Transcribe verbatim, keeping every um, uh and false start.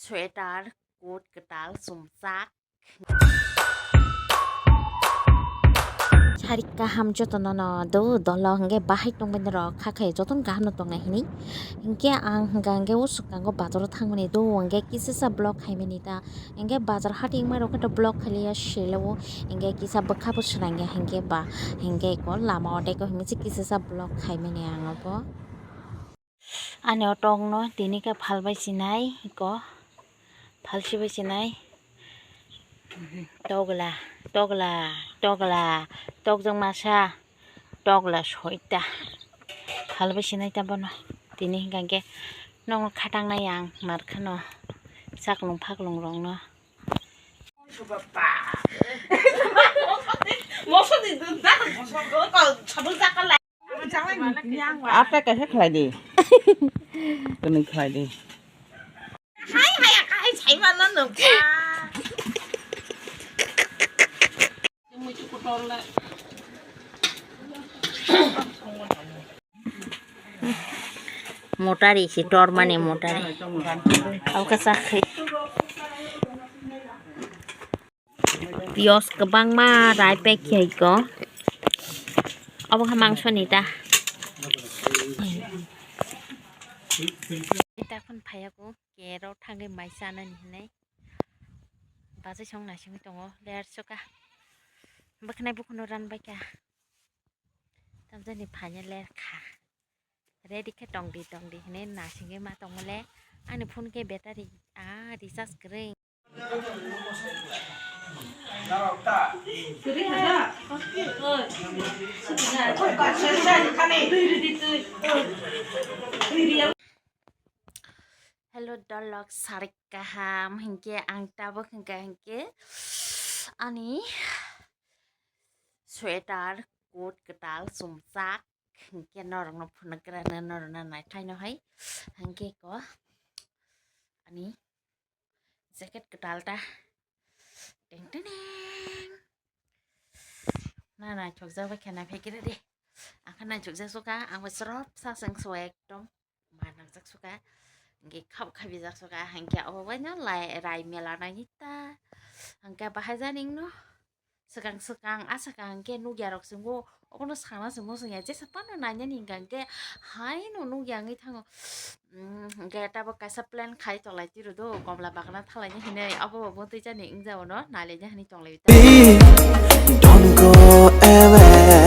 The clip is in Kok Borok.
Sweater, coat kwtal chumjak. Sarik kaham jotono no do dolo hingke bahai tongmani rok kha khe jotono kaham no tongnai hinui. Hingke ang hingka hingke o swkango bazaro thangmani do hingke kisisa vlog khaimani ta hingke bazar hati wngma rok khe to vlog khailiya selo hingke kisa bwkha bo swnangya hingke ba hingke ko lama o tei ko hinwi se kisisa vlog khaimani ang obo. Ani o tokno tini khe phalbai sinai iko, phalsibai sinai. Tokla, tokla, tokla, tokjak masa, tokla soita. Phalbai sinai ta bono. Tini hingka hingke nokno khatangnai ang mar kheno saklung phaklung rokno. Apa kaisa khlai di. Kwnwi khlai di. Hai, hai, hai, sai mano nukha. Motari si tor mani motari. Au ka sakhi. Piyos kwbangma rai pack khe ko. Obo khe mangso ni ta. Ita phun phaiya ko kero thangwi mai chanani hinwi. Bachai song naisingwi tongo ler suka. Bwkhnai bukhunu ran baikha. Tamjani phanya ler kha. Ready khe tongdi tongdi hinwi naisingwi ma tongmole. Ani phone khe battery a recharge kwrwi. Hello, dolok sarik kaham, hinkhe ang tabuk hinkha hinkhe ani sweater, coat kwtal chumjak, hinkhe norokno phunukgrana norokno naithaino hai, hinkhe ko ani jacket kwtal ta. Teng teng teng. Na naithokjak bai khe naiphaikhe de. Ang khe naithokjak suka, ang bai srop sa chwng suka ekdom. Ma nangjak suka. Hingke khap khabijak suka, hingke obo bai no lai rai mela nai ta. Hingke bahai jani no. Swkang swkang, a swkang hingke nukya rok chwngo. Obono sana se mosong ya jesa phano nainani hingka hingke hai no nukya wngwi thango. Hingke tabok kaisa plan khai tonglaitwi rw do, komla bagana thalaina hinwi abo bo bwtwi jani wngjago no nailaina hinwi tonglaio ta. Don't go away.